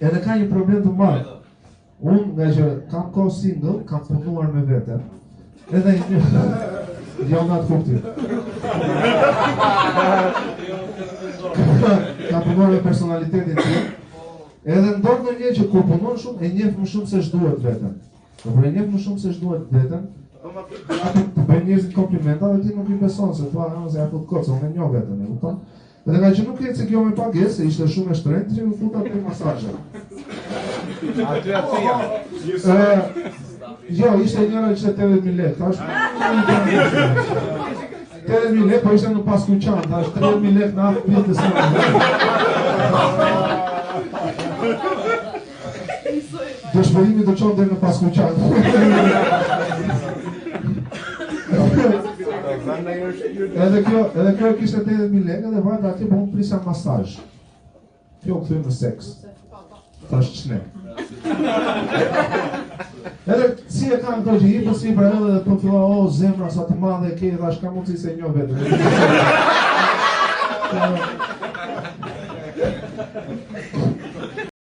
Edhe ka një problem të madh. Unë nga që kam kohë single, kam punuar me veten. Edhe një jo në atë kuptim. kam punuar me personalitetin tim. Edhe ndodh ndonjëherë që kur punon shumë e njeh më shumë se ç'duhet veten. Po kur e njeh më shumë se ç'duhet veten, atë të bëjnë njerëzit komplimenta dhe ti nuk i beson se thua, "Ah, se ja fut kot, se unë e njoh veten", e kupton? Dhe nga që nuk eci kjo me pagesë, se ishte shumë e shtrenjtë, që u futa te masazhet. Aty aty jam. Ë, jo, ishte njëra që ishte 80.000 lekë, thash. 80.000 lekë, po ishte në Paskuqan, thash 30.000 lekë në atë pjesë të së. Dëshpërimi të çon deri në Paskuqan. Edhe kjo, edhe kjo kishte 80000 lekë dhe vajta atje po unë prisja masazh. Kjo u kthye në seks. Thash ç'ne. Edhe si e kanë këto që i po si për edhe dhe po thua, o zemra sa të madhe e ke, thash ka mundësi se njoh veten.